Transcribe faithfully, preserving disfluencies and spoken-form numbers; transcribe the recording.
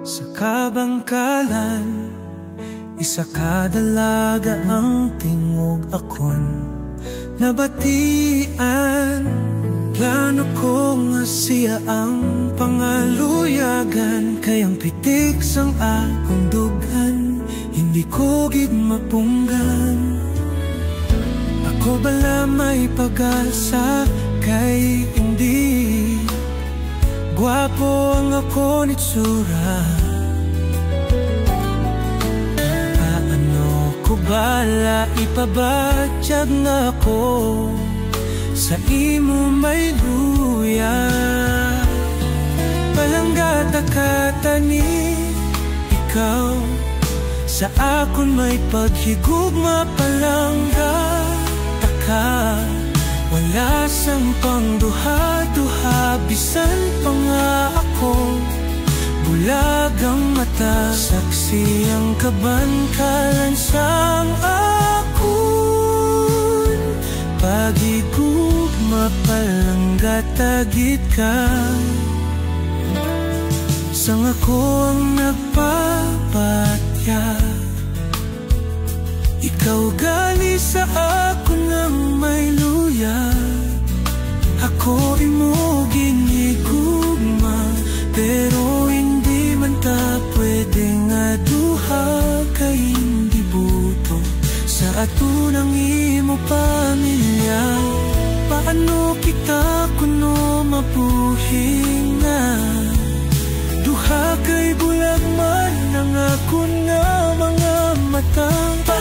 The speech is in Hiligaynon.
Sa kabangkalan, isa ka dalaga ang tingog akon nabatian. Plano ko nga sia ang pangaluyagan, kay ang pitik sang akon dughan hindi ko gid mapunggan. Ako bala may pag-asa, kay hindi gwapo ang akon itsura. Paano ko bala ipabatyag nga ako sa imo may luya? Palangga ta ka tani, ikaw sa akon may paghigugma. Palangga ta ka, wala sang pangduha-duha. Bisan pa nga ako bulag ang mata, saksi ang kabangkalan sang akon paghigugma. Palangga ta gid ka, sang ako ang nagpapatya. Ikaw gali sa akon ang may luya. Ako imo ginhigugma, pero hindi man ta pwede nga duha, kay hindi buto sa aton ang imo pamilya. Paano kita kuno mabuhi nga duha, kay bulag man ang akon nga mga mata?